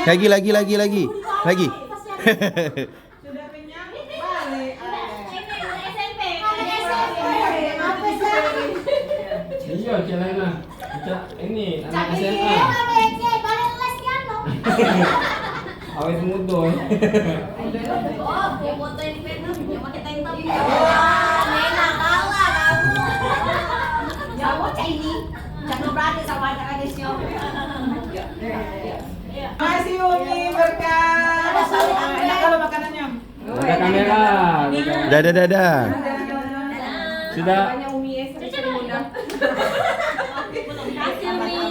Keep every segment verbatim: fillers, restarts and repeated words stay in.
Lagi, lagi, lagi, lagi. Lagi. Sudah kenyang, balik. Iya, celana. Cak ini anak S M A. Awet muda. Oh, dia foto ini kan, yang pakai tank top. Iya. Wah, main kalah kamu. Jauh cak ini. Jangan berani sama anak gadisnya. Makasih Umi berkah. Enak kalau makanannya. Ada kamera. Dadah, dadah. Sudah.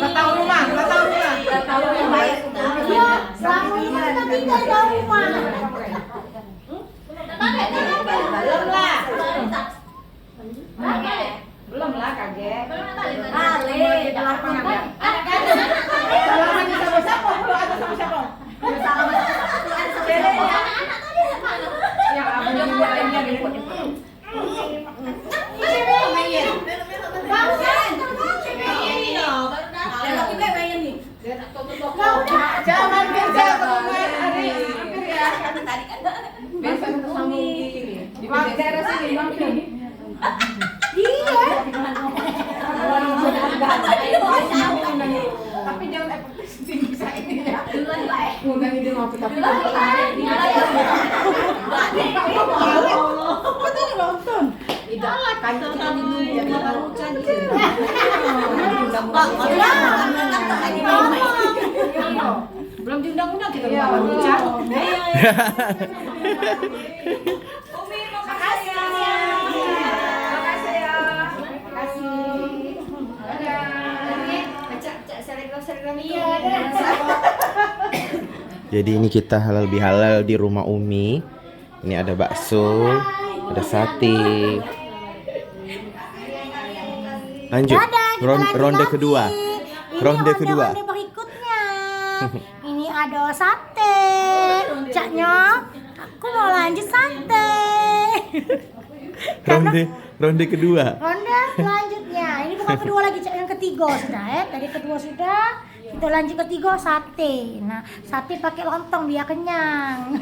Ketahui rumah, ketahui rumah. Iya, selama ini kita tinggal di rumah. Belum lah. Belum lah, kaget. Balik. Anak gadis. Salaman sama siapa? Belum ada sama siapa. Salaman sama siapa? Belum ada sama siapa. Yang abang juga lainnya nih. Bangun. Bangun. Baru datang. Belok juga main nih. Jangan kerja ke rumah hari hampir ya. Biasa ketemu di ini. Di daerah sini mampir. Iya. Tapi jangan efektif tinggi saya ini ya. Ngundang ide ngopi tapi aku tadi nonton. Idak, kan kita di dunia kita lucu gitu. Belum diundang-undang kita belum lucu. Umi, makasih ya. Makasih ya. Makasih. Dadah. Cak, cak, selebgram, selebgram itu. Iya, dadah. Jadi ini kita halal bihalal di rumah Umi. Ini ada bakso, ada sate. Lanjut. Dadah, kita ron-, lanjut ronde lagi. Kedua. Ini ronde, ronde kedua. Ronde berikutnya. Ini ada sate. Caknya, aku mau lanjut sate. Karena ronde, ronde kedua. Ronde selanjutnya. Ini bukan kedua lagi, Cak, yang ketiga sudah, eh. Tadi kedua sudah. Kita lanjut ketiga, sate. Nah, sate pakai lontong biar kenyang.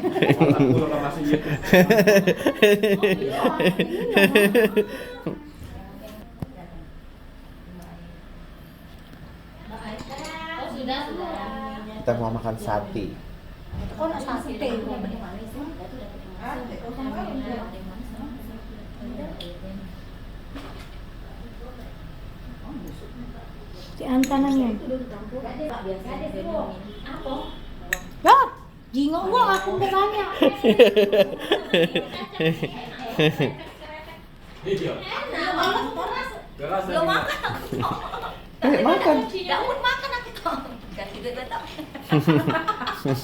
Kita mau makan sate. Kok nak sate? Di antanannya. Loh, jingok gua aku udah banyak. Enak. Belum makan aku. Banyak makan. Dak mau makan aku. Ganti duit dah.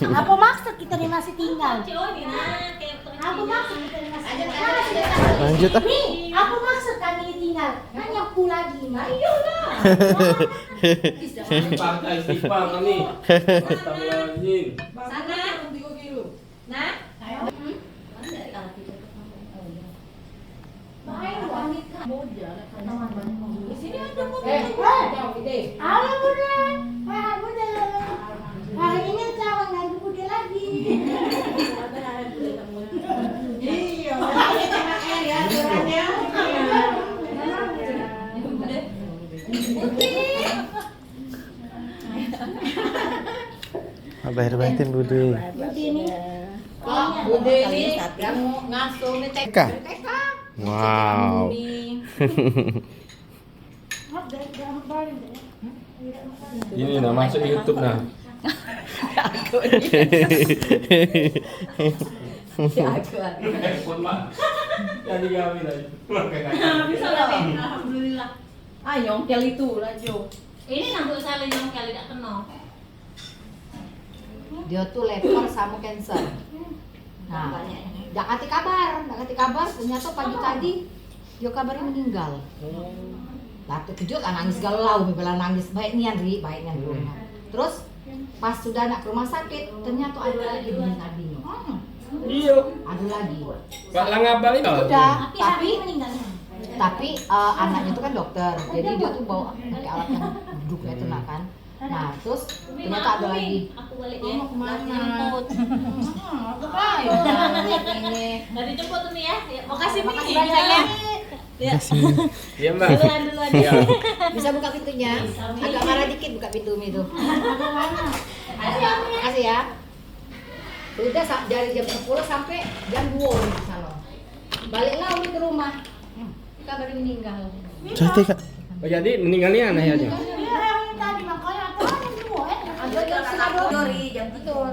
Apa maksud kita ni masih tinggal? Apa maksud kita ni masih tinggal? Lanjut ah. Ni, apa maksud kami ni tinggal? Kan nyapu lagi, Mak. Istighfar, istighfar kami. Astagfirullahaladzim. Sana. Nah. Di sini ada. Eh, eh, alah, Bunda. Wah, Bunda. Hari ini cawan lagi, Bunda lagi. Iya. Abah batin Budi. Budi ni. Budi ni yang ngasuh ni T K. T K. Wow. Ini nah masuk YouTube nah. Aku ni. Aku, aku. Jadi kami tadi. Bisa lah, Alhamdulillah. Ah, nyongkel itu lah, Jo. Ini nang buat salah nyongkel, dak kena. Dia tu leper sama cancer. Nah, dak kati kabar, dak kati kabar, ternyata pagi tadi dia kabarnya meninggal. Lah terkejut lah, nangis galau, bela nangis, baik nian, Ri, baik nian. Terus pas sudah nak ke rumah sakit, ternyata ada lagi benih tadinya. Hmm. Iya. Ada lagi. Pak Langabang itu. Sudah, tapi meninggalnya. Tapi eh, anaknya tuh kan dokter, jadi dia tuh bawa pakai alat yang duduk itu nah kan. Nah, terus ternyata ada lagi. Aku balik ya. Mau kemana? Lagi jemput. Ini. Tadi jemput tuh nih ya. Ya, makasih, Mi. Makasih banyak ya. Ya. Makasih. Iya, Mbak. Duluan, duluan. Iya. Bisa buka pintunya? Agak marah dikit buka pintu Umi tuh. Makasih ya. Udah sa- dari jam sepuluh sampai jam dua Umi di salon. Baliklah Umi ke rumah. Hmm. Kabar meninggal. Sate, Kak. Oh, jadi meninggalnya aneh aja. Iya, yang tadi makanya aku kan dua, eh. Ada jam setengah dua. Tidur, jam tidur.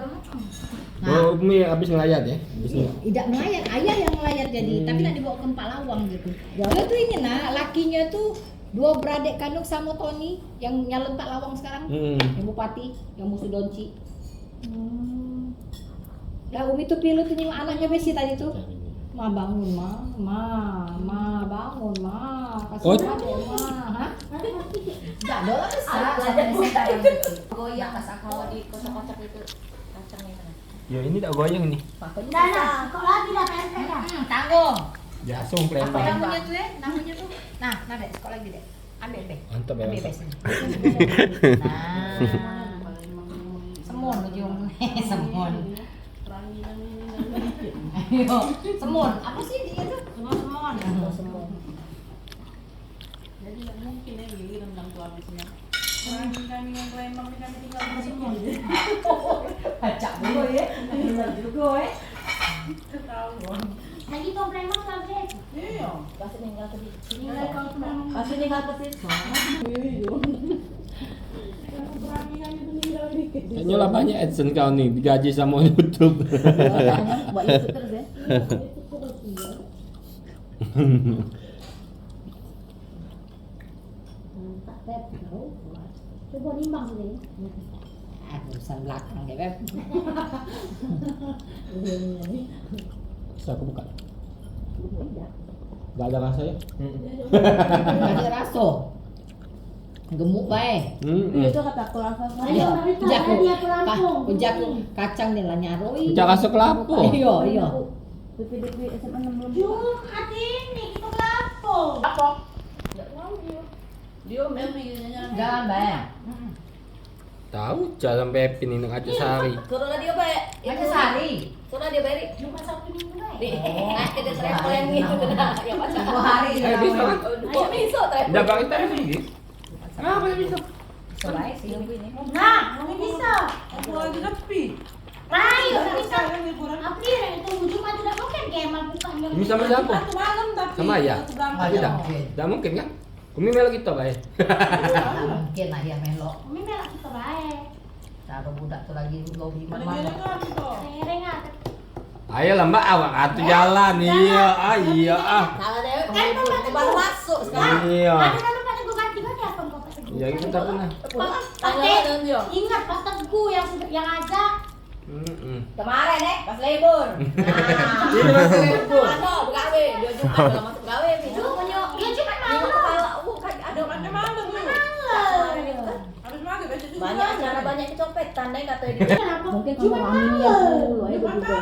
Nah. Oh, Umi habis ngelayat ya? Habis ngelayat. Tidak ngelayat, ayah yang ngelayat jadi, tapi nak dibawa ke Empat Lawang gitu. Dia tuh ini nah, lakinya tuh dua beradik kandung sama Tony yang nyalon Empat Lawang sekarang, yang bupati, yang musuh Donci. Hmm. Lah Umi tuh pilu tuh nyengok anaknya besi tadi tuh. Ma bangun ma, ma, ma bangun ma, kasih adek ma, hah? Enggak ada lah besar. Goyang pas aku di kocok-kocok itu kacang itu. Yo ini tak goyang ini. Nah, nah, kok lagi dah P M P dah? Hmm, tanggung. Biasa wong Palembang. Apa namanya tuh ya? Namanya tuh. Nah, nah dek, sekok lagi dek. Ambil deh. Mantap ya. Ambil deh sini. Nah. Semon ujung. Semon. Ayo, semon. Apa sih dia tuh? Semon, semon. Semon. Jadi nggak mungkin ya giliran orang tua habisnya. Kami, kami yang Palembang ni kami tinggal di sini. Pacak juga ya. Benar juga ya. Ketahuan. Lagi tuh Palembang lah, Beb. Iya. Pasti tinggal ke sini. Pasti tinggal ke sini. Iya. Kayaknya lah banyak AdSense kau nih digaji sama YouTube. Buat YouTube terus ya. Mantap, Beb. Coba nimbang sini. Ah, urusan belakang deh, Beb. Terus aku buka. Enggak ada rasa ya? Enggak ada rasa. Gemuk bae. Heeh. Itu kata aku rasa. Ayo, mari kita jago. Dia pelampung. Jago kacang ni lah nyaroi. Cak rasa kelapa. Iya, iya. P P D P S M A enam belum buka. Jumat ini kita kelapa. Apa? Enggak tahu dia. Dia main videonya. Jalan bae. Tahu jalan Pepin ini Kacang Sari. Suruh lah dia bae. Kacang Sari. Suruh dia bae, Rik. Jumat Sabtu Minggu bae. Rik, ada traveling gitu nah. Ya pacar. Dua hari. Eh, bisa. Ayo bisa traveling. Enggak pakai traveling gitu. Kenapa dia bisa? Bisa bae sih. Nah, ini bisa. Aku lagi sepi. Ayo, bisa. Apa dia yang tunggu Jumat udah bukan game bukan. Ini sama siapa? Satu malam tapi. Sama ayah? Tidak. Tidak mungkin kan? Umi melok kita bae. Mungkin lah ya melok. Umi melok kita bae. Cara budak tu lagi lobi mana? Sering ah. Ayo lah Mbak, awak atu jalan. Iya, ah iya ah. Salah deh. Kan baru masuk sekarang. Iya. Ada nama pada gua ganti ganti apa kau kata gua? Ya itu tak pernah. Ingat pas teguh yang sudah yang aja. Heeh. Kemarin eh pas libur. Nah. Ini pas libur. Masuk begawe, dia juga kalau masuk begawe video. Dia cuma malu. Kepala uh kayak ada macam malu. Malu. Habis maghrib baca juga. Banyak acara banyak kecopetan deh kata dia. Mungkin sama Rami ya dulu aja juga.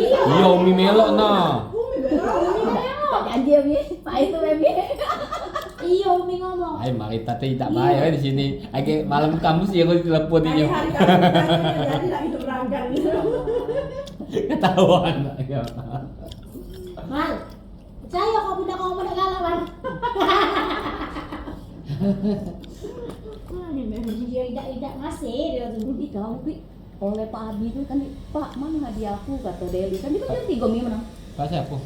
Iya, Umi melok nah. Umi melok. Janji Umi, Pak itu Umi. Iya, Umi ngomong. Ai mari tadi tak bayar di sini. Agi malam kamu sih aku telepon dia. Hari-hari kamu jadi lagi berangkat. Ketahuan. Mal, percaya kau bunda kau pada galak, Mal. Dia idak-idak masih dia tu. Ih, kau, Pi, oleh Pak Abi tu kan, "Pak, mana hadiah aku?" kata Deli. Kan dia kan tiga minggu menang. Pak siapa?